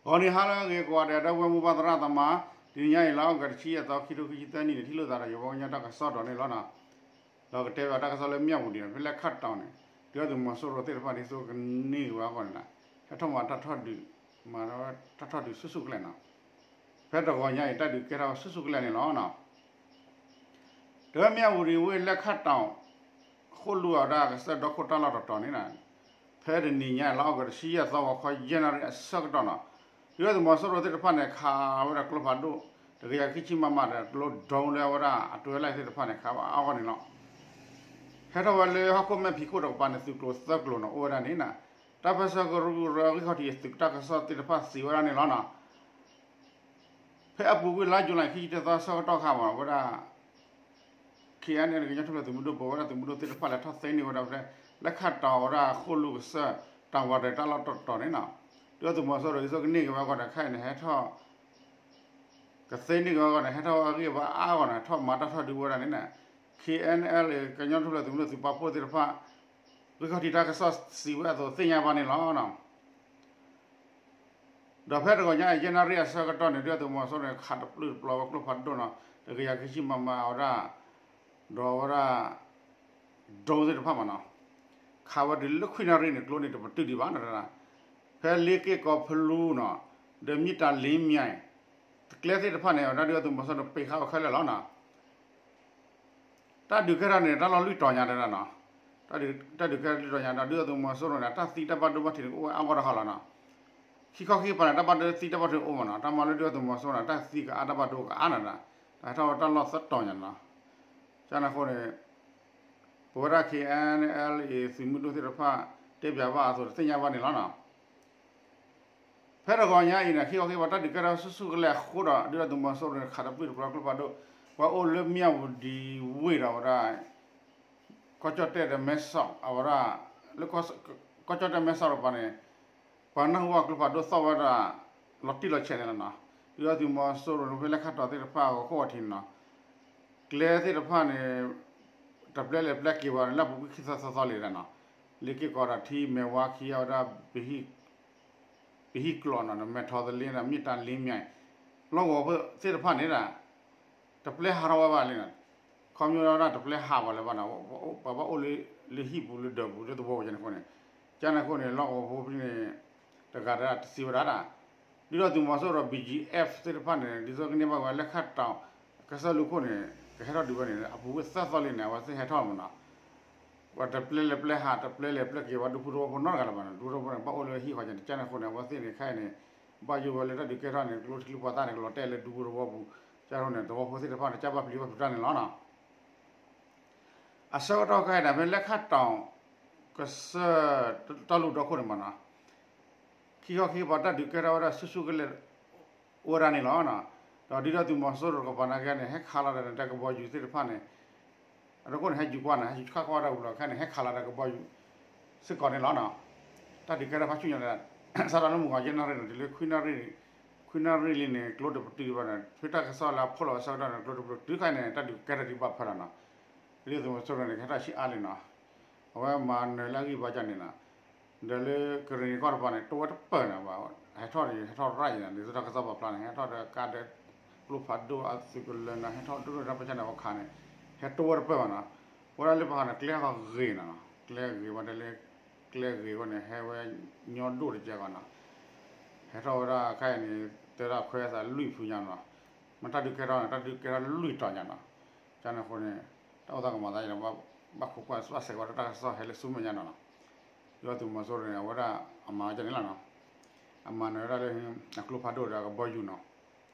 ဂီၤနံၤဟါလၢအဂ့ၤကိးဂၤဒဲး ဒီပုၢ်ဝဲၢ်မုၢ်ဘၣ်သရၣ်သမါ, တနံၤညါအံၤ လါအီကူး တဆံယဲၢ်သီ ခံထိခံဆံသၢနံၣ်န့ၣ် ထံၣ်လိာ်သးဒီးယဝီကညီတၢ်ကစီၣ်ဒီးန့ၣ်လီၤနီၤ. ဒီးကတဲဘၣ်တၢ်ကစီၣ်လၢမၠၣ်ဝတံၤန့ၣ် ဖဲလဲၣ်ခၣ်တီၤန့ၣ် ဒုၣ်ဒါသုးမီၤစိရိၤသ့ၣ်တဖၣ်န့ၣ် ဒ်သိးကန့ၢ်က့ၤဝဲအဂီၢ်န့ၣ် ဟဲထီၣ်မၤတၢ်ထီၣ်ဒုး, မၤတၢ်ထီၣ်ဒုးဆူၣ်ဆူၣ်ကလဲာ်နီၤ. ဖဲတဂီၤညါအံၤ တၢ်ဒုးကဲထီၣ်ဆူၣ်ဆူၣ်ကလဲာ်န့ၣ်လီၤနီၤ. တဝဲမၠၣ်ဝတံၤဝ့ၢ်လဲၣ်ခၣ်တီၤ ဃိၣ်လူၢ်အဝဲဒၣ်ကစၢၢ်ဒီခိၣ်တၢ်လီၢ်တတီၤန့ၣ် ဖဲတနံၤညါ လါအီကူး တဆံယဲၢ်သီ ဂီၤခီ ယဲၢ်နၣ်ရံၣ်အဆၢကတီၢ်နီၤ, ဒုၣ်ဒါသုးမီၤစိရိၤသ့ၣ်တဖၣ်န့ၣ် ခးဝဲဒၣ်ကျိဖးဒိၣ် တကယၤခံဆံ မမ ဒီးကျိ drone လၢအဝဲဒၣ်အတဝဲလၢသ့ၣ်တဖၣ်န့ၣ် ခးဝဲအါအါဂီၢ်န့ၣ်လီၤ. ဟဲထီၣ်ဝဲလၢဟီၣ်ခိၣ်မဲာ်ဖံးခိၣ်တကပၤန့ၣ် သုးကျိၤသၢကျိၤနီၤ အိၣ်ဝဲဒၣ်န့ၣ်နီၤ. တၢ်ပၢၢ်ဆၢကရူၢ်ကရၢဂံၢ်ခီၣ်ထံးသုးတၢ်ကစီၣ်သ့ၣ်တဖၣ်စံးဝဲဒၣ်န့ၣ်လီၤနီၤ. ဖဲအပူၤကွံာ်လါယူၤလံ ခံဆံတသီဆၢကတီၢ်ခါမး အဝဲဒၣ် ခ့ၣ်အဲၣ်အဲၣ်လ် ကညီထူၣ်ဖျဲးသုးမုၢ်ဒိၣ် ပဝဲဒၣ်သုးမုၢ်ဒိၣ်သ့ၣ်တဖၣ်လဲၤထီၣ်သ့န့ၢ်ဝဲဒၣ်ဖဲ လဲၣ်ခၣ်တီၤဝဲဒၣ်ဃိၣ်လူၢ်ကစၢၢ် တၢ်ဝးတၢ်လီၢ်တတီၤန့ၣ်နီၤ, ဒုၣ်ဒါသုးမီၤစိရိၤ ဒ်သိးကန့ၢ်က့ၤဝဲအဂီၢ်န့ၣ် ခဲအံၤန့ၣ် ဟဲထီၣ် ကသ့န့ၢ်က့ၤဝဲအဂီၢ်န့ၣ် ဟဲထီၣ်ဝဲအဂံၢ်ဘါအါဂီၢ်န့ၣ် ထီၣ်မၤတၢ်ထီၣ်ဒုးဝဲဒၣ်န့ၣ်နီၤ, ခ့ၣ်အဲၣ်အဲၣ်လ် ကညီထူၣ်ဖျဲးသုးမုၢ်ဒိၣ်သုးပာ်ဖှိၣ်သ့ၣ်တဖၣ် ဂံၢ်ခီၣ်ထံးတၢ်ကစီၣ်စံးဝဲအသိးသ့ၣ်ညါဘၣ်န့ၣ်လီၤ. ဒီးဖဲတဂီၤညါအံၤ ယဲၢ်နၣ်ရံၣ်အဆၢကတီၢ်န့ၣ် ဒုၣ်ဒါသုးမီၤစိရိၤန့ၣ် ခးတပျုာ်တပျီၤဝဲကျိဖးဒိၣ်နီၤ တကယၤခံဆံ မမ အဝဲဒၣ် ဒီးအဝဲဒၣ် drone သ့ၣ်တဖၣ်မးနီၤ, ခးဝဲတုၤလၢခွံနၣ်ရံၣ်န့ၣ် ကျိန့ၣ်တပတုာ်ဒံးဘၣ်နီၤ, ဖဲလ့က့ၢ်ကီဖလူနီၤ, ဒီးမ့ၢ်တၢ်လ့မၠဲၤ တကျဲသ့ၣ်တဖၣ်န့ၣ် အဝဲဒၣ်ဒုၣ်ဒါသုးမီၤစိရိၤန့ၣ် ပ့ၤဃာ်ဝဲခဲလၢာ်လီၤနီၤ. တၢ်ဒုးကဲထီၣ်န့ၣ် တၢ်လီၢ်လွံၢ်တီၤညါတဒၣ်နီၤ, တၢ်ဒုးကဲထီၣ်လွံၢ်တီၤညါဒီး ဒုၣ်ဒါသုးမီၤစိရိၤန့ၣ် တၢ်သံတၢ်ဘၣ်ဒိဘၣ်ထံးန့ၣ် ကအိၣ်ဝဲအါဂီၢ်တခီလီၤနီၤ. ခံခီခံကပၤန့ၣ် တၢ်ဘၣ်ဒိသံတၢ်ဘၣ်ဒိအိၣ်မးနီၤ, တၢ်မၤလၢဒုၣ်ဒါသုးမီၤစိရိၤန့ၣ် တၢ်သံကအါတၢ်ဘၣ်ဒိကအါနီၤ, တၢ်ဟဲထီၣ်ဝဲတၢ်လီၢ်သၢတီၤညါနီၤ. ကန့ၣ်အဃိန့ၣ် ပဝဲဒၣ် ခ့ၣ်အဲၣ်အဲၣ်လ်အ့ သုးမုၢ်ဒိၣ်သ့ၣ်တဖၣ် တဲပၠးဘၣ်အသိးတသ့ၣ်ညါဘၣ်န့ၣ်လီၤနီၤ. ဖဲတဂီၤညါအံၤန့ၣ် ခံခီခံကပၤတၢ်ဒုးကဲထီၣ်ဆူၣ်ဆူၣ်ကလဲာ်အဃိဒီး ဒုၣ်ဒါသုးမီၤစိရိၤန့ၣ် ခးတပျုာ်တပျီၤကျိဖးဒိၣ်, ပှၤအိၣ်လၢမၠၣ်ဝတံၤဝ့ၢ်ဒီးဝဲဒၣ် ကီၢ်ကၠီၣ်တဲၣ်ဒီးမဲဆီး အဝဲဒၣ် လၢ ကီၢ်ကၠီၣ်တဲၣ်မဲဆီးတကပၤန့ၣ် ပှၤနၢ်ဟူဝဲကျိဖးဒိၣ်သီၣ်ဝဲဒၣ် လီၤတံၢ်လီၤဆဲးန့ၣ်လီၤနီၤ. ဒုၣ်ဒါသုးမီၤစိရိၤန့ၣ် ဖဲလဲၣ်ခၣ်တီၤသ့ၣ်တဖၣ်အဂီၢ်ခိၣ်ဝီၤထံးန့ၣ်နီၤ, ကျဲသ့ၣ်တဖၣ်န့ၣ် တပျဲလဲၤပျဲက့ၤဝဲန့ၣ် လၢအပူၤကွံာ်ခံသီသၢသီလံဒၣ်နီၤ, လ့က့ၢ်ကီဒီးထံမဲာ်ဝါခံအဝဲဒၣ် ပဟံၣ်ကျိးနီၤ မဲာ်ထီသလ့ဒီး မ့ၢ်တၢ်လ့မၠဲၤ လီၢ်ကဝီၤဖိသ့ၣ်တဖၣ်န့ၣ်ဒၣ် တပျဲဟးထီၣ်ဝဲဘၣ်လံနီၤ, ခီဖျိဝဲဒၣ်တပျဲဟးဝဲလၢၤဘၣ်နီၤ, ပှၤဘၣ်အိၣ်လၢဟံၣ်ပူၤလၢဒၢးပူၤလၢသဝီပူၤန့ၣ်အဃိန့ၣ်, ကန့ၣ်အဃိန့ၣ် လီၢ်ကဝီၤဖိဖဲန့ၣ် တဂၤတဂၤတစံးဝဲဒၣ်ဒၣ်, ဒုၣ်ဒါသုးမီၤစိရိၤဒီး ဘီၣ်ကၠံၣ်အဲၣ်ၣ်သ့ၣ်တဖၣ်န့ၣ် ဒ်သိးကန့ၢ်ဘၣ်ဝဲလဲၣ်ခၣ်တီၤ ကစၢၢ်လူၢ်ခိၣ်န့ၣ် ကဟဲထီၣ်ဒုးဝဲန့ၣ် အပူၤကွံာ်သၢသီလံန့ၣ် အဝဲသ့ၣ်ဟဲထီၣ်မးနီၤ ပှၤတပျဲလဲၤပျဲဟး တပျဲလဲၤပျဲက့ၤဝဲဒူဖိသဝီဖိနီတဂၤလၢၤဘၣ်နီၤ, ဒူဖိသဝီဖိန့ၣ် ဘၣ်အိၣ်လၢဟံၣ်ဃီန့ၣ် ကန့ၣ်အဃိန့ၣ် အဝဲသ့ၣ်န့ၣ်ခဲအံၤန့ၣ် ဘၣ်ယိၣ်ဝဲလၢတၢ်ဒုးကဲထီၣ်န့ၣ် ကျိချံကျိပှၤသၣ်န့ၣ် ကလီၤတဲာ်လၢဒူဖိသဝီပူၤ, ကန့ၣ်အဃိန့ၣ် သဝီဖိသ့ၣ်တဖၣ်န့ၣ် ကဘၣ်ပျံၤဘၣ်ဖုးတၢ်န့ၣ်လီၤနီၤ. အဆၢကတီၢ်ခဲအံၤန့ၣ် ဖဲလဲၣ်ခၣ်တီၤ ကစၢၢ်တၢ်လူၢ်ဒီခိၣ်န့ၣ်မးနီၤ ခံခီခံကပၤတၢ်ဒုးကဲထီၣ်ဝဲဒၣ်ဆူၣ်ဆူၣ်ကလဲာ် အိၣ်ဝဲဒၣ်န့ၣ်လီၤ. ဒီးဒုၣ်ဒါသုးမီၤစိရိၤတကပၤနာ်က့န့ၣ် ဟဲခးလီၤဒီးန့ၣ် တၢ်ကဘီယူၤသ့ၣ်တဖၣ်န့ၣ် အဒိခိၣ်န့ၣ် ဟဲယူၤကွၢ်န့ၣ် ဟဲယူၤခးကွၢ်ဝဲဒၣ်ဝံၤလီၤ ခဲအံၤန့ၣ် ဟဲခးလီၤတၢ်ကဘီယူၤစ့ၢ်ကီးန့ၣ်လီၤနီၤ. တၢ်ဒုးကဲထီၣ်ဖးဆူၣ်ညါဒီး စးထီၣ်လၢမုၢ်ဂီၤယဲၢ်နၣ်ရံၣ်န့ၣ် တုၤလၢခွံနၣ်ရံၣ် ခွံနၣ်ရံၣ်လံန့ၣ် ကျိတပတုာ်ဘၣ်န့ၣ် ဖဲတၢ်ကစီၣ်လၢအဖီၣ်လီၤအဆၢကတီၢ်န့ၣ် ကျိတပတုာ် တုၤခဲအံၤန့ၣ် တၢ်ဒုးကဲထီၣ်ဒံးဘၣ်ဖဲလီၤနီၤ. ဒုၣ်ဒါသုးမီၤစိရိၤန့ၣ် ကဟဲထီၣ်ဆံးအါလံနီၤ. အဝဲမၤနၢၤလၢအဂံၢ်ဘါကန့ၣ်နီၤ. ဒီးလၢကရ့ၣ်နံၤကီၢ်တပၤန့ၣ် တဝဲတပၢၢ်န့ၣ် ဟဲထီၣ်န့ၣ် ဟဲထီၣ်ရၣ်အံၤန့ၣ် ဒ်သိးတၢ်ကစီၣ်ပာ်ဖျါန့ၣ် ဟဲထီၣ်ဒီးကါဒီး ကျိဖးဒိၣ်အသုးကလၢၤန့ၣ် ဟဲထီၣ်ဒိၣ်ဒိၣ်တၢ်ပၢဆါန့ၣ် ပခးန့ၣ် ဟဲတဝဲတပၢၢ်ဘၣ်နီၤ. ဝဲဒၣ်လၢပခးန့ၣ် ကျဲဟးဂ့ၤနီၤ. ကျဲဂ့ၤဝဲဒၣ်လၢ ကျဲဂ့ၤဝဲန့ၣ် ဟဲဝဲညီဒိၣ်တကဲကီးနီၤ. ဟဲထီၣ်ဝဲဒၣ်ခဲအံၤန့ၣ် တဲဒၣ်ခွဲးအသးလွံၢ်ဖုညါနီၤ. မ့ၢ်တၢ်ဒုးကဲထီၣ်န့ၣ် တၢ်ဒုးကဲထီၣ်လွံၢ်တီၤညါနီၤ. ကန့ၣ်အဃိန့ၣ် တၢ်အိၣ်သးကမၤသးန့ၣ် ဘၣ်ခိးကွၢ်ဘၣ်စဲးကီးတၢ်ကစီၣ်ဟဲလၢဆူမဲာ်ညါနီၤနီၤ. ဒုၣ်ဒါသုးမီၤစိရိၤန့ၣ် အဝဲဒၣ်အမၤဝဲဒ်န့ၣ်လီၤနီၤ. အမၤနၢၤဝဲဒၣ်လၢ အကျိဖးဒိၣ်ဒီးအကဘီယူၤနီၤ.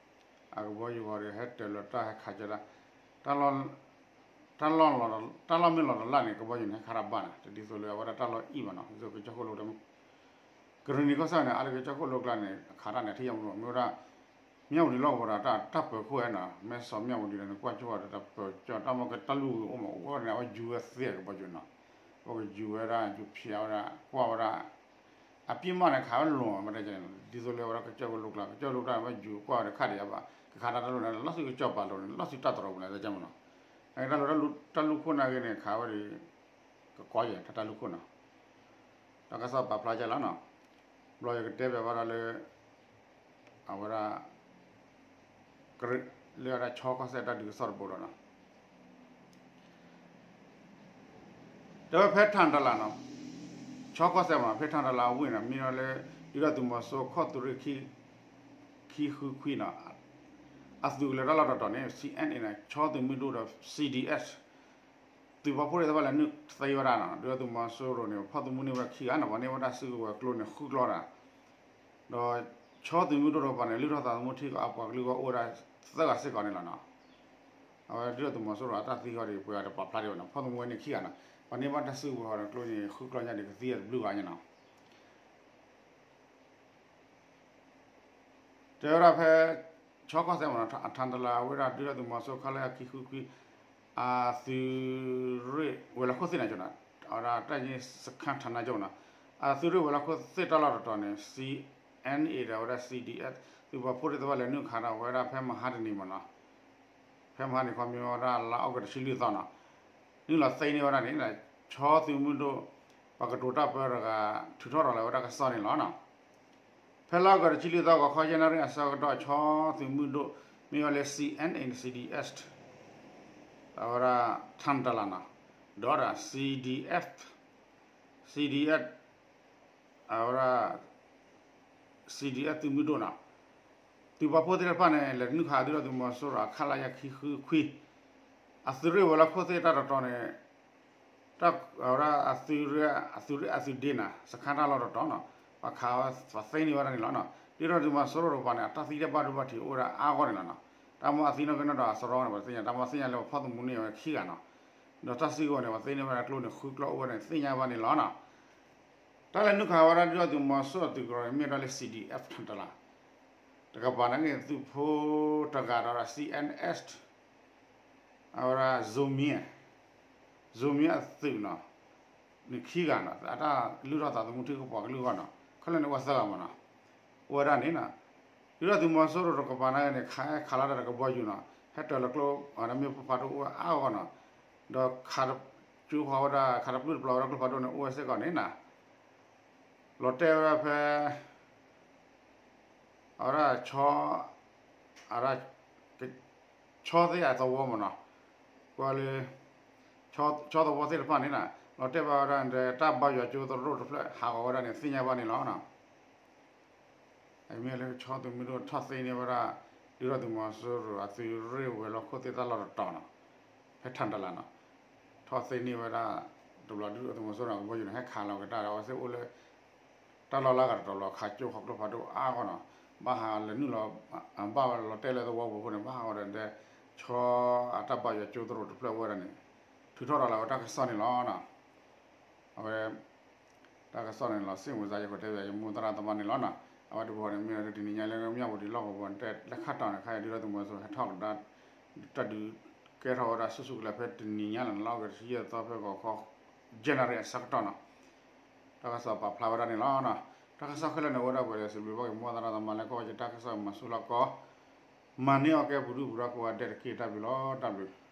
အကဘီယူၤဃီဒီး ဟဲတၢၤလီၤတၢ်ဟဲခးကၢတၢ် တၢ်လီၢ် တၢ်လီၢ်မ့ၢ်လီၤတလၢ်န့ၣ် ကဘီယူၤန့ၣ် ဟဲခးတၢ်ဘၣ်နီၤ. တဒ်သိးလၢအဝဲဒၣ်တၢ်လီၢ်အံၤဘၣ်နီၤ. ဒ်သိးကစၢၢ်ခိၣ်လိၣ် ကရ့ၣ်နံၤကီၢ်စဲၣ်န့ၣ် အါလၢကစၢၢ်ခိၣ်လိၣ်ကျါန့ၣ် အခးတၢ်န့ၣ် ထံၣ်ယါမူမ့ၢ်ဝဲဒၣ် မၠၣ်ဝတံၤလီၢ်ကဝီၤဒီး တၢ်ပၢၤခိၣ်ဝဲနီၤ. မဲဆီးမၠၣ်ဝတံၤဒီး နကွၢ်ကၠိဒီး တၢ်ပၢၤကၠီ တၢ်မ့ၢ်ကတၢ်လူၢ်အိၣ်မး အိၣ်န့ၣ် အဝဲယူၤဝဲသ့အကဘီယူၤနီၤ. အဝဲကယူၤဝဲဒၣ် ယူၤဖျဲးဝဲဒၣ် ကွၢ်ဝဲဒၣ် အပျံၤမးန့ၣ် ခးဝဲလိၤမး မ့ၢ်တဲန့ၣ် ဒ်သိးလၢအဝဲဒၣ်ကစၢၢ်ခိၣ်လိၣ်ကျါ ကစၢၢ်ခိၣ်လိၣ်ကျါ အဝဲယူၤကွၢ်ဝဲဒီးခးဒံးယါဘၣ် ကခးတၢ်တၢ်လိၣ်န့ၣ် လီၤဆူကစၢၢ်ပာ်လိၤန့ၣ် လီၤဆူတၢ်တြီၤပူၤန့ၣ် တဲမးနီၤ. အတၢ်လိၣ် တၢ်လူၢ်ခိၣ်နာ်က့န့ၣ် ခးဝဲဒီး ကကီယဲၢ် တၢ်တၢ်လူၢ်ခိၣ်နီၤ. တၢ်ကစီၣ်ပာ်ဖျါကၢလီၤနီၤ. ဘျီယကတဲဘၣ်ဝဲဒၣ်လၢ အဝဲဒၣ် လၢအဝဲဒၣ် ချီကီၢ်စဲၣ်တၢ်ဒုးကစီၣ်တဘိဒီးနီၤ တဲဝဲဖဲထၣ်တလးနီၤ, ချီကီၢ်စဲၣ်မးနီၤ ဖဲထၣ်တလးအဝ့ၢ်နီၤ မ့ၢ်ဒီးလၢ ဒုၣ်ဒါသုးမီၤစိရိၤခီၣ်သုးရ့ၣ် ခံဃုခွံနီၤ အသုးကလၢၤတၢ်လီၢ်တတီၤန့ၣ် CNA နီၤ ချီသုးမုၢ်ဒိၣ်ဒီး CDF သုးပာ်ဖှိၣ်သ့ၣ်တဖၣ်လဲၤနုာ်သ့ဝဲဒၣ်နီၤ ဒုၣ်ဒါသုးမီၤစိရိၤန့ၣ် ဖီၣ်သမူန့ၢ်ဝဲဒၣ်ခံဂၤနီၤ ပှၤန့ၢ်ဝဲဒၣ်စုကဝဲၤကျိန့ၣ်ဃုကျီနီၤ ဒီးချီသုးမုၢ်ဒိၣ်တကပၤန့ၣ် လုၢ်ထီၣ်သးသမူထံကီၢ်အပှၤကလုာ်ဂီၢ်အိၣ်ဝဲဒၣ်သၢဂၤစ့ၢ်ကီးန့ၣ်လီၤနီၤ. အဝဲဒုၣ်ဒါသုးမီၤစိရိၤအတၢ်သံဃီဒီး ပှၤတပာ်ဖျါဒံးဘၣ်နီၤ ဖီၣ်သမူဝဲန့ၣ်ခံဂၤနီၤ ပှၤန့ၢ်ဘၣ်တၢ်စုကဝဲၤဒီးကျိန့ၣ်ဃုကျီညါဒီးကသံအတဘျုးဂၤန့ၣ်နီၤ တဲဝဲဒၣ်ဖဲ ချီကီၢ်စဲၣ်မးနီၤ အထၣ်တလးဝဲဒၣ် ဒုၣ်ဒါသုးမီၤစိရိၤ ခလရ ခံဃုခွံ အသုးရ့ၣ်ဝဲၤလီၢ်ခိၣ်သ့ၣ်န့ၣ်နီၤ အဝဲဒၣ်တၢ်ယ့ၣ်စခါ ဌာနချုပ်နီၤ အသုးရ့ၣ်ဝဲၤလီၢ်ခိၣ်သ့ၣ်တၢ်လီၢ်တတီၤန့ၣ် CNA ဒီးအဝဲဒၣ် CDF သုးပာ်ဖှိၣ်သ့ၣ်တဖၣ်လဲၤနုာ်ခးဒီးဝဲဒၣ်ဖဲမဟါတနံၤမးနီၤ ဖဲမဟါန့ၣ် ခီမ့ၢ်ဝဲဒၣ်လါအီကူးတဆံလွံၢ်သီနီၤ နုာ်လီၤသ့န့ၢ်ဝဲဒၣ်န့ၣ် ချီသုးမုၢ်ဒိၣ် ပှၤကတိၤတၢ်ပၢတဂၤ ထုးထီၣ်ရၤလီၤဝဲဒၣ်တၢ်ကစီၣ်န့ၣ်လီၤနီၤ. ဖဲလါအီကူးတဆံလွံၢ်သီ ဂီၤခီယဲၢ်နၣ်ရံၣ်အဆၢကတီၢ် ချီသုးမုၢ်ဒိၣ် မ့ၢ်ဝဲလၢ CNA ဒီး CDF အဝဲဒၣ် ထၣ်တလးနီၤ ဒီး CDF CDF အဝဲဒၣ် CDF သုးမုၢ်ဒိၣ်နီၤ သုးပာ်ဖှိၣ်သ့ၣ်တဖၣ်န့ၣ် လဲၤနုာ်ခးဒုၣ်ဒါသုးမီၤစိရိၤ ခလရ ခံဃုခွံ အသုးရ့ၣ်ဝဲၤလီၢ်ခိၣ်သ့ၣ်တၢ်တတီၤန့ၣ် တၢ်အဝဲဒၣ် အသုးရ့ၣ်အသုးဒ့နီၤ စခါတၢ်လီၢ်တတီၤနီၤ ပှၤခးဝဲ ပှၤသ့န့ၢ်ဝဲဒၣ်န့ၣ်လီၤနီၤ ဒုၣ်ဒါသုးမီၤစိရိၤတကပၤန့ၣ် အတၢ်သံတၢ်ဘၣ်ဒိဘၣ်ထံးအိၣ်ဝဲဒၣ်အါဂီၢ်န့ၣ်လီၤနီၤ တၢ်မ့ၢ်အသံနီၣ်ဂံၢ်နီၣ်ဒွးအစရီန့ၣ် ပှၤတသ့ၣ်ညါ တၢ်မ့ၢ်သ့ၣ်ညါလၢပှၤဖီၣ်သမူန့ၢ်ဝဲခံဂၤနီၤ ဒီးတၢ်စုကဝဲၤန့ၣ် ပှၤသ့န့ၢ်ဝဲဒၣ်ကျိန့ၣ် ဃုကျီအိၣ်ဝဲန့ၣ် သ့ၣ်ညါဘၣ်န့ၣ်လီၤနီၤ တၢ်လဲၤနုာ်ခးဝဲဒၣ်ဒုၣ်ဒါသုးမီၤစိရိၤအသုးကရၢန့ၣ် မ့ၢ်ဝဲဒၣ်လၢ CDF ထၣ်တလး တကပၤန့ၣ် သုးဖိတဂၤဒီး CNS အဝဲဒၣ် Zomi Zomi အသုးနီၤ န့ၣ်ခံဂၤနီၤ အတၢ်လုၢ်ထီၣ်သးသမူထံကီၢ်ပှၤကလုာ်အဂီၢ်နီၤ ခဲလၢာ်န့ၣ်အိၣ်သၢဂၤမးနီၤ အိၣ်ဝဲဒၣ်န့ၣ်နီၤ ဒုၣ်ဒါသုးမီၤစိရိၤတကပၤန့ၣ် ခးခးလီၤတၢ်ဒီးကဘီယူၤနီၤ ဟဲတၢၤလီၤကျိ မ့ၢ်ဖးဒိၣ်အိၣ်ဝဲအါဂီၢ်နီၤ ဒီးခး ကၠိဃီၤဝဲဒၣ် ခးတပျုၢ်တပျီၤဝဲဒၣ်ကျိဖးဒိၣ်န့ၣ် အိၣ်ဝဲစ့ၢ်ကီးန့ၣ်နီၤ လီၤတဲာ်ဝဲဒၣ်ဖဲ အဝဲဒၣ် အဝဲဒၣ် ဆီသ့ၣ်အသဝီမးနီၤ ကွၢ်လၢ ဆီသဝီသ့ၣ်တဖၣ်န့ၣ်နီၤ လီၤတဲာ်ဘၣ်ဝဲဒၣ် တၢ်ဘါယွၤကၠိသရိာ်တဖျၢၣ်ဟးဂီၤဝဲဒၣ်န့ၣ် သ့ၣ်ညါဘၣ်န့ၣ်လီၤနီၤ အမ့ၢ်လၢဆီသုးမုၢ်ဒိၣ်ထီၣ်သ့န့ၢ်ဝဲဒၣ် ဒုၣ်ဒါသုးမီၤစိရိၤအသုးရ့ၣ်ဝဲၤလီၢ်ခိၣ်သ့ၣ်တၢ်လီၢ်တတီၤနီၤ ဖဲထၣ်တလးနီၤ ထီၣ်သ့န့ၢ်ဝဲဒၣ် တဘျီဒုၣ်ဒါသုးမီၤစိရိၤန့ၣ် ကဘီယူၤန့ၣ် ဟဲခးလီၤကဒါဒီး အဝဲသ့ၣ်အိၣ်လၢ တၢ်လီၢ်လၢအဂၤတတီၤလီၤ ခးကၠိဃီၤကျိဖးဒိၣ်အါဂီၢ်နီၤ ဘၣ်ဟးလဲၤနုာ်လီၤ ဘၣ်ဝဲလီၤတဲာ်လၢသဝီပူၤအဃိန့ၣ် ဘၣ်ဟးဂီၤဒီး ဆီအတၢ်ဘါယွၤကၠိသရိာ်တဖျၢၣ်ဝဲဒၣ်န့ၣ် ထုးထီၣ်ရၤလီၤဝဲတၢ်ကစီၣ်န့ၣ်လီၤနီၤ အဝဲ တၢ်ကစီၣ်န့ၣ်လီၤ စ့ၣ်မုၢ်စါယဃိတဲဝဲ ယမိၢ်သရၣ်သမါန့ၣ်လီၤနီၤ အဝဲတဘျီန့ၣ် မ့ၢ်ဝဲဒၣ်တနံၤညါလၢမၠၣ်ဝတံၤလီၢ်ကဝီၤတဲ လၢခါတီၤန့ၣ် ခါအံၤဒုၣ်ဒါသုးမီၤစိရိၤဟဲထီၣ်ကဒါ တၢ်ဒုးကဲထီၣ်ဝဲဒၣ်ဆူၣ်ဆူၣ်ကလဲာ်ဖဲတနံၤညါလီၤ လါအီကူးတဆံယဲၢ်သီဖဲဂီၤခီ ယဲၢ်နၣ်ရံၣ်အဆၢကတီၢ်နီၤ တၢ်ကစီၣ်ပာ်ဖျါဝဲဒၣ်န့ၣ်လီၤနီၤ တၢ်ကစီၣ်ခဲလၢာ်န့ၣ် အိၣ်ဝဲဒၣ်ပှဲၤလၢ စံးဘျုးဘၣ်က့ၤမိၢ်သရၣ်သမါလၢကီၢ်ဝဲက့ၤတၢ်ကစီၣ်မၤဆူၣ်လီၤကီ မၤန့ၢ်အီၤကဲပူၤဒုၣ်ပူၤဒါကိးဂၤဒဲးတက့ၢ် တၢ်ဘျုးလီၤ တၢ်ဘျုး